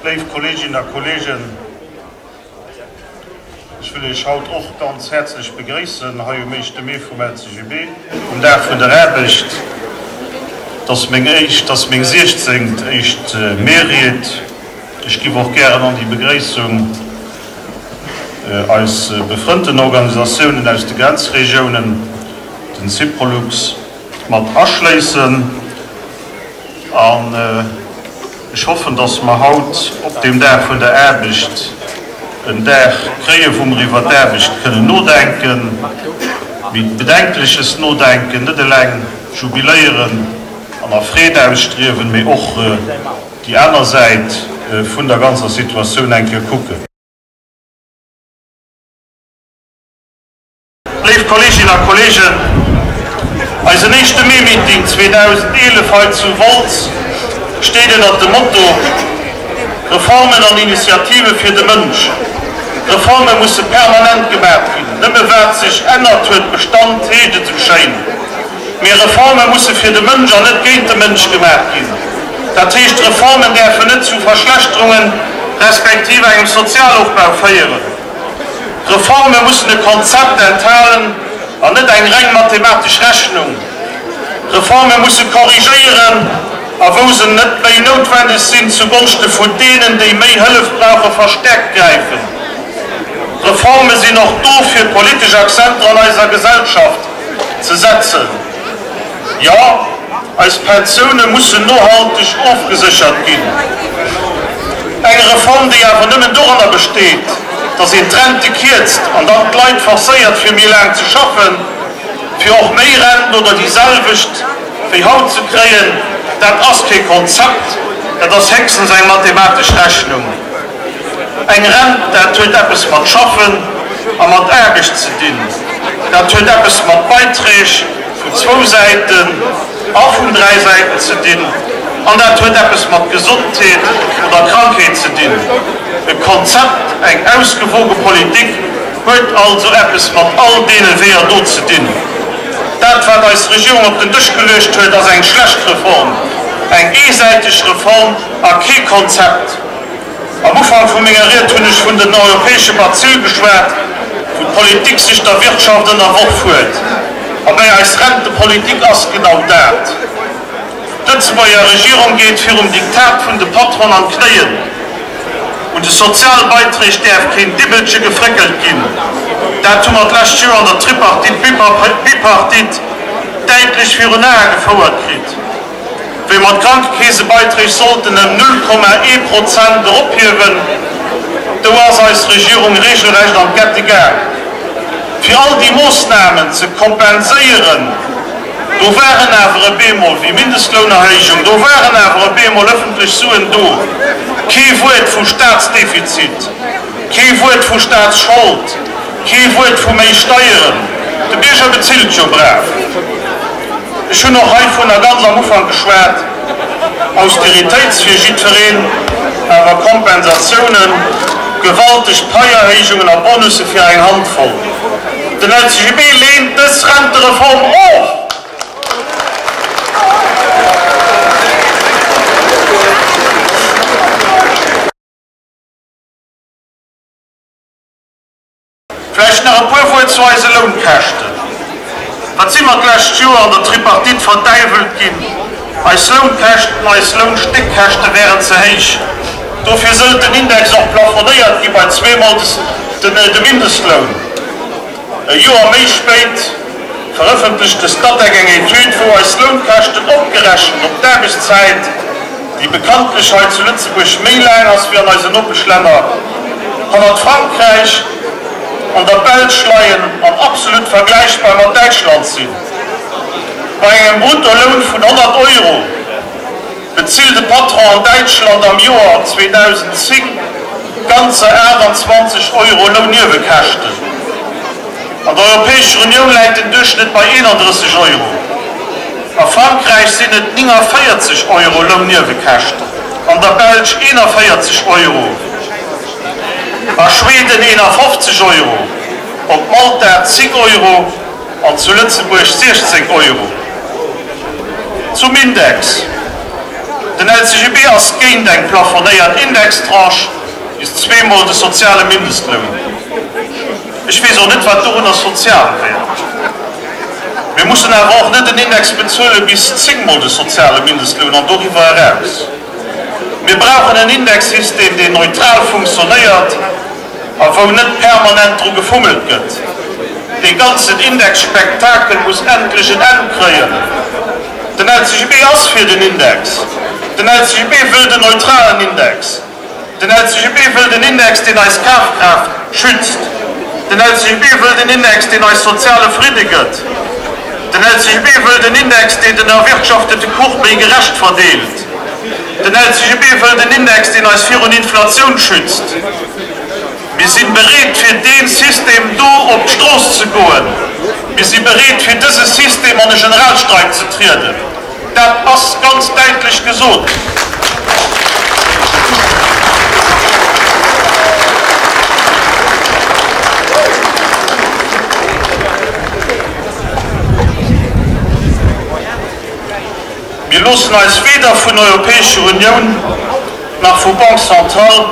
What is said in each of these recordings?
Léif Kolleeginnen a Kolleegen, ech wëll Iech haut och ganz häerzlech begréissen hei um éischte Mee vum LCGB, um Dag vun der Aarbecht. Et ass meng éischt, et ass meng siechzéngt éischt Mee-Ried. Ech giff och gären an déi Begréissung eis befrënnten Organisatiounen aus de Grenzregiounen, den Syprolux, mat aschléissen. An ech hoffen, dass mer haut op deem Dag vun der Aarbecht en Dag kréien, wou mer iwwert d'Aarbecht kënnen nodenken, méi bedenkleches Nodenken, net eleng jubiléieren an a Freed ausstriewen, mee och déi aner Säit vun der ganzer Situatioun eng Kéier kucken. Léif Kolleeginnen a Kolleegen, eisen éischte Mee-Meeting 2011 hei zu Wolz steet ënnert dem Motto, Reformen an Initiative fir de Mënsch. Reforme musse permanent gemaach ginn. Nëmme wat sech ännert huet Bestand, heescht et sou schéin. Mee Reforme musse fir de Mënsch an net géint de Mënsch gemaach ginn. Dat heescht, Reformen däerfen net zu Verschlechterungen respektiv engem Sozialofbau féieren. Reforme mussen e Konzept enthalen an net eng reng mathematesch Rechnung. Reforme musse korrigéieren a wou se net méi noutwendeg sinn, zugonschte vun deenen, déi méi Hëllef brauche, verstärkt gräifen. Reforme sinn och do, fir politesch Akzenter an eiser Gesellschaft ze setzen. Jo, eis Pensioune mussen nohalteg ofgeséchert ginn. Eng Reform, déi awer nëmmen doranner besteet, datt een d'Rente kierzt an dann d'Leit forcéiert fir méi laang ze schaffen, fir och méi Rent oder déi selwecht wéi haut ze kréien, dat ass kee Konzept, dat ass héchstens eng mathematesch Rechnung. Eng Rent, dat huet eppes mat Schaffen a mat Aarbecht ze dinn, dat huet eppes mat Beiträg vun zwou Säiten a vun dräi Säiten ze dinn, an dat huet eppes mat Gesondheet oder Krankheet ze dinn. E Konzept, eng ausgewoge Politik huet also eppes mat all deene Weeër do ze dinn. Dat, wat eis Regierung op den Dësch geluecht huet, ass eng schlecht Reform, eng eesäiteg Reform a kee Konzept. Am Ufank vu menger Ried hunn ech vun den europäesche Bazill geschwat, wou d'Politik sech der Wirtschaft ënnerworf huet. A bäi eis Rentepolitik ass genau dat. D'Lëtzebuerger Regierung geet virum Diktat vun de Patronen an d'Knéien. Un de Sozialbeiträg däerf keen Dibbelche gefréckelt ginn. Dat hu mer d'lescht Joer an der Tripartite, Bipartite däitlech virun Ae gefouert kritt. Wéi mer d'Krankekeesebeiträg sollten ëm 0,1 Prozent erophiewen, do ass eis Regierung regelrecht an d'Gette gaang. Fir all déi Moossnamen ze kompenséieren, do waren awer e bemol, wéi Mindestlounerhéijung, do waren awer e bemol ëffentlech Suen do. Kee Wuert vu Staatsdefizit, kee Wuert vu Staatsschold, kee Wuert vu méi Steieren. De Bierger bezilt jo brav. Ech hunn och heivunner ganz am Ufank geschwat, Austeritéits fir jiddwereen, awer Kompensatiounen, gewalteg Paierhéijungen a Bonusse fir eng Handvoll. Den LCGB leent dës Rentereform of! Vläicht nach e puer Wuert zu eise Lounkäschten. Wat si mer d'lescht Joer an der Tripartite verdäiwelt ginn, eis Lounkäschten, eis Lounstéckkäschte wären ze héich. Dofir sëllt den Index och plafonéiert gi bei zweemol de Mindestloun. E Joer méi spéit verëffentlecht de Statec eng Etüd, wou eis Lounkäschten opgerechent op d'Aarbechtszäit, déi bekanntlech hei zu Lëtzebuerg méi laang ass wéi an eisen Nopeschlänner, hannert Frankräich an der Belsch leien an absolut vergläichbar mat Däitschland sinn. Bei engem Bruttoloun vun 100 Euro bezilt e Patron an Däitschland am Joer 2010 ganzer 28 Euro Lounniewekäschten. An der Europäescher Unioun läit den Duerchschnëtt bei 31 Euro. A Frankräich sinn et 49 Euro Lounniewekäschten, an der Belsch 41 Euro, a Schweden 51 Euro, op Malta 10 Euro an zu Lëtzebuerg 16 Euro. Zum Index. Den LCGB ass géint eng plafonéiert Indextranche bis zweemol de soziale Mindestloun. Ech weess och net, wat dorunner sozial wär. Mir mussen awer och net en Index bezuele bis zéngmol de soziale Mindestloun an doriwwer eraus. Mir brauchen en Indexsystem, deen neutral funktionéiert a wou net permanent dru gefummelt gëtt. Dee ganzen Indexspektakel muss endlech en Enn kréien. Den LCGB ass fir den Index. Den LCGB wëllt en neutralen Index. Den LCGB wëllt en Index, deen eis Kafkraaft schützt. Den LCGB wëllt en Index, deen eis soziale Fridde gëtt. Den LCGB wëllt en Index, deen den erwirtschaftete Kuch méi gerecht verdeelt. Den LCGB wëllt en Index, deen eis virun Inflatioun schützt. Mir si bereet, fir dee System do op d'Strooss ze goen. Mir si bereet, fir dëse System an e Generalstreik ze trieden. Dat ass ganz däitlech gesot. Mir loossen eis weder vun Europäescher Unioun nach vu Banque centrale,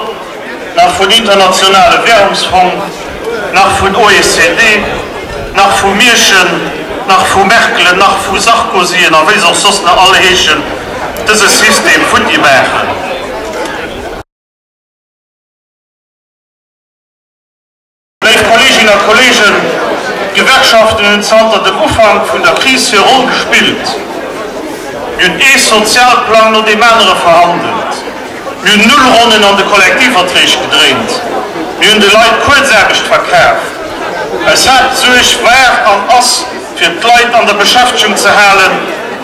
nach vun Internationale Währungsfong, nach vun OECD, nach vu Mierschen, nach vu Merkelen, nach vu Sarkozyen a wéi se och soss nach all heeschen, dëse System futti maachen. Léif Kolleeginnen a Kolleegen, d'Gewerkschaften hunn zanter dem Ufank vun der Kris hir Roll gespillt. Mir hunn ee Sozialplang no deem anere verhandelt. Mir hunn Nullronnen an de Kollektivverträg gedréint. Mir hunn de Leit Kuerzaarbecht verkaf. Eis Haaptsuerg war an ass, fir d'Leit an der Beschäftegung ze halen,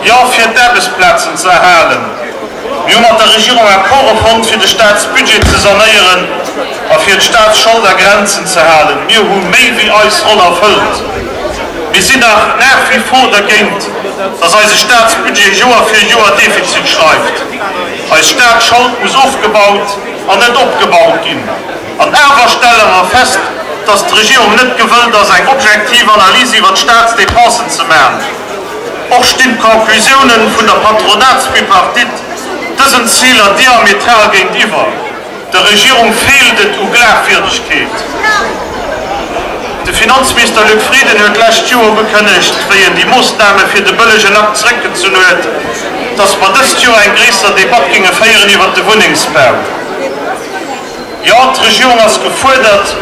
jo, fir d'Aarbechtsplazen ze erhalen. Mir hu mat der Regierung Accorde fonnt, fir de Staatsbudget ze sanéieren a fir d'Staatsschold a Grenzen ze halen. Mir hu méi wéi eis Roll erfëllt. Mir sinn nach nach wie vor dergéint, dass eise Staatsbudget Joer fir Joer Defizit schreift. Eis Staatsschold muss ofgebaut an net opgebaut ginn. An awer stelle mer fest, dass d'Regierung net gewëllt ass, eng objektiv Analys iwwert d'Staatsdepensen ze maachen. Och stinn d'Conclusiounen vun der Patronatsbipartite dësen Ziler diametral géintiwwer. Der Regierung feelt et u Glafwierdegkeet. De Finanzminister Luc Frieden huet d'lescht Joer ugekënnegt, wéi en déi Moossname fir de bëllegen Akt zeréckgezunn huet, datt mer dëst Joer eng gréisser Debatt géinge féieren iwwert de Wunnengsbau. Jo, d'Regierung ass gefuerdert,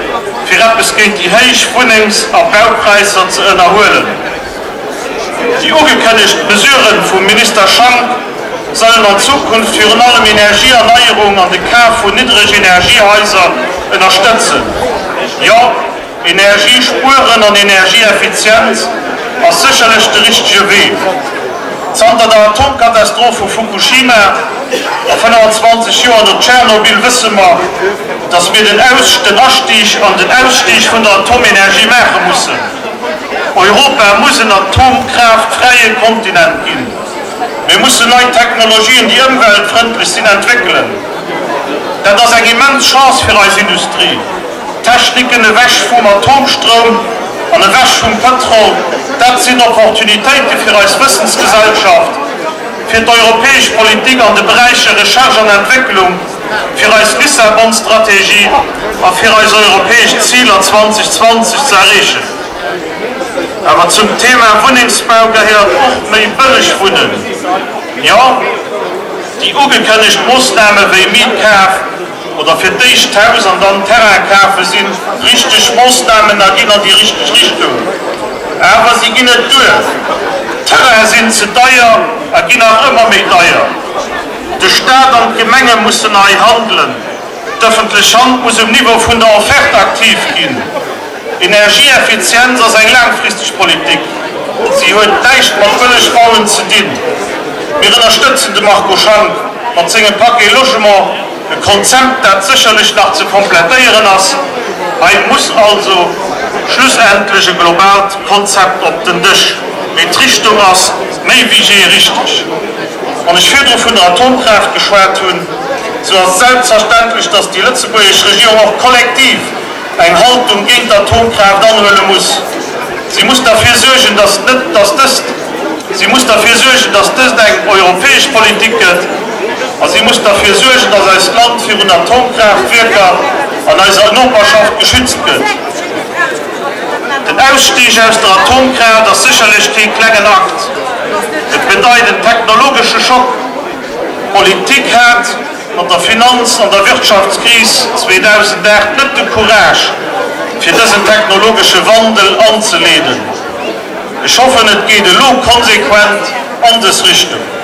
fir eppes géint déi héich Wunnengs a Baupräisser ze ënnerhuelen. Déi ugekënnegt Mesuren vum Minister Schank sollen an Zukunft virun allem Energieerneierung an de Kaf vun Niddregenergiehaiser ënnerstëtzen. Jo, Energie spueren an Energieeffizienz ass sécherlech de richtege Wee. Zanter der Atomkatastroph vu Fukushima a 25 Joer no Tschernobyl wësse mer, datt mir den Astieg an den Ausstieg vun der Atomenergie maache mussen. Europa muss en atomkraaftfräie Kontinent ginn. Mir mussen nei Technologien, déi ëmweltfrëndlech sinn, entwéckelen. Dat ass eng immens Chance fir eis Industrie. Techniken ewech vum Atomstroum an ewech vum Pëtrol, dat sinn Opportunitéite fir eis Wëssensgesellschaft, fir d'europäesch Politik an de Beräicher Recherche an Entwécklung, fir eis Lissabon-Strategie a fir eis europäesch Ziler 2020 ze erreechen. Awer zum Thema Wunnengsbau gehéiert och méi bëlleg Wunnen. Jo, déi ugekënnegt Moossname wéi Mietkaf oder fir d'éischt d'Haus an dann Terrain kafe si richteg Moossnamen a ginn an déi richteg Richtung. Awer si ginn net duer. D'Terraine sinn ze deier a ginn nach ëmmer méi deier. De Staat an d'Gemenge mussen hei handelen. D'ëffentlech Hand muss um Niveau vun der Offerte aktiv ginn. Energieeffizienz ass eng laangfristeg Politik. Si huet näischt mat bëlleg bauen ze dinn. Mir ënnerstëtzen de Marco Schank mat sengem Paquet Logement, e Konzept, dat sécherlech nach ze komplettéieren ass. Hei muss also schlussendlech e globaalt Konzept op den Dësch. Mee d'Richtung ass méi wéi jee richteg. Wann ech virdru vun der Atomkraaft geschwat hunn, sou ass et selbstverständlech, datt déi lëtzebuergesch Regierung och kollektiv eng Haltung géint d'Atomkraaft anhuele muss. Si muss derfir suergen, datt net, datt dëst, si muss derfir suergen, datt dëst eng europäesch Politik gëtt. A si muss derfir suergen, datt eist Land virun Atomkraaftwierker an eiser Noperschaft geschützt gëtt. Den Ausstieg aus der Atomkraaft ass sécherlech kee klengen Akt. Et bedeit en technologesche Schock. D'Politik hat mat der Finanz an der Wirtschaftskris 2008 net de Courage, fir dësen technologesche Wandel anzeleeden. Ech hoffen, et geet elo konsequent an dës Richtung.